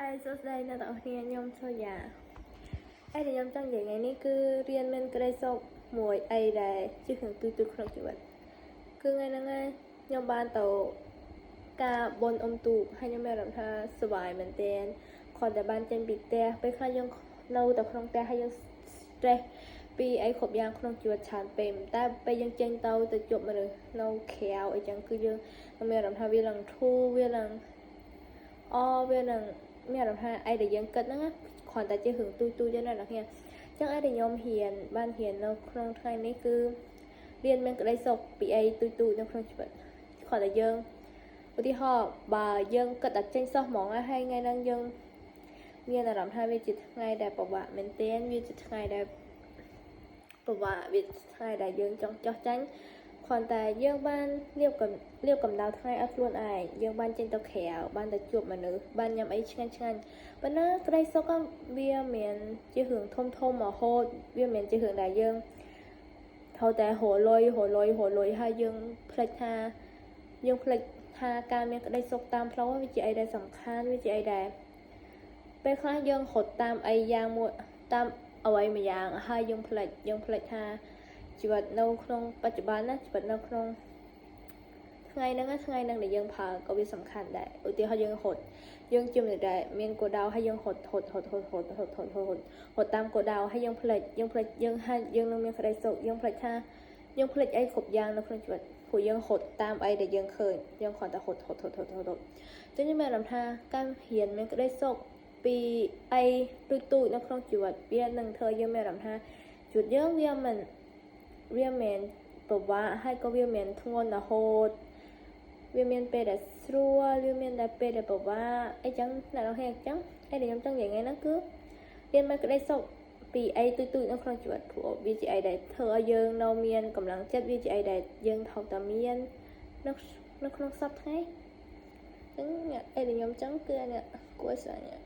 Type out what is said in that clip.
ហើយសួស្តីអ្នកទាំងអស់គ្នាខ្ញុំសូយ៉ាអីដែលខ្ញុំចង់និយាយថ្ងៃនេះគឺរៀនមានក្តីសុខមួយអីដែលជារឿងទូទៅក្នុងជីវិតគឺថ្ងៃហ្នឹងឯងខ្ញុំបានទៅការបនអុំទូកហើយខ្ញុំមានអារម្មណ៍ថាសប្បាយមែនទែនគ្រាន់តែបានចេញពីផ្ទះពេលខ្លះយើងនៅតែក្នុងផ្ទះហើយយើង stress ពីអីគ្រប់យ៉ាងក្នុងជីវិតច្រើនពេកតែពេលយើងចេញទៅទៅជួបមនុស្សនៅក្រៅអីចឹងគឺយើងមានអារម្មណ៍ថាវាឡើងធូរវាឡើងអវានឹងមានអារម្មណ៍ថាអីដែលយើងគិតហ្នឹងណាគ្រាន់តែជារឿងទូទៅទេណាអ្នកគ្នាអញ្ចឹងអីដែលខ្ញុំរៀនបានរៀននៅក្នុងថ្ងៃនេះគឺរៀនមានក្តីសុខពីអីទូទៅនៅក្នុងជីវិតគ្រាន់តែយើងឧទាហរណ៍បើយើងគិតតែចេញសោះហ្មងហើយថ្ងៃហ្នឹងយើងមានអារម្មណ៍ថាវាជាថ្ងៃដែលពិបាកមែនទែនវាជាថ្ងៃដែលពិបាកវាជាថ្ងៃដែលយើងចង់ចោះចាញ់គ្រាន់តែយើងបានរៀបកំរៀបកម្ដៅថ្ងៃឲ្យខ្លួនឯងយើងបានចេញទៅក្រៅបានទៅជួបមនុស្សបានញ៉ាំអីឆ្ងាញ់ឆ្ងាញ់ប៉ុន្តែក្តីសុខវាមិនជារឿងធំធំរហូតវាមិនជារឿងដែលយើងត្រូវតែរលុយរលុយរលុយហើយយើងភ្លេចថាយើងភ្លេចថាការមានក្តីសុខតាមផ្លូវវាជាអីដែលសំខាន់វាជាអីដែលពេលខ្លះយើងរត់តាមអីយ៉ាងមួយតាមអ្វីមួយយ៉ាងហើយយើងភ្លេចយើងភ្លេចថាជីវិតនៅក្នុងបច្ចុប្បន្នណាជីវិតនៅក្នុងថ្ងៃហ្នឹងថ្ងៃហ្នឹងដែលយើងប្រើក៏វាសំខាន់ដែរឧទាហរណ៍យើងរត់យើងជាមនុស្សដែលមានគោលដៅហើយយើងរត់រត់រត់រត់រត់រត់រត់រត់រត់តាមគោលដៅហើយយើងភ្លេចយើងភ្លេចយើងហើយយើងនឹងមានក្តីសុខយើងភ្លេចថាយើងភ្លេចអីគ្រប់យ៉ាងនៅក្នុងជីវិតព្រោះយើងរត់តាមអីដែលយើងឃើញយើងគ្រាន់តែរត់រត់រត់រត់រត់ចឹងខ្ញុំមានអារម្មណ៍ថាការរៀនមានក្តីសុខពីអីទូចទូចនៅក្នុងជីវិតវានឹងធ្វើយើងមានអារម្មណ៍ថាជីវិតយើងវាមិនវាមិនពិបាកហើយក៏វាមិនធ្ងន់រហូតវាមានពេលដែលស្រួលវាមានតែពេលដែលពិបាកអីចឹងអ្នកនរគ្នាអញ្ចឹងអីដែលខ្ញុំចង់និយាយថ្ងៃហ្នឹងគឺរៀនមានក្តីសុខពីអីទូចទូចនៅក្នុងជីវិតព្រោះវាជាអីដែលធ្វើឲ្យយើងនៅមានកម្លាំងចិត្តវាជាអីដែលយើងត្រូវតែមាននៅនៅក្នុងសប្តាហ៍ថ្ងៃអញ្ចឹងអីដែលខ្ញុំចង់គឺអានេះគួរស្អាត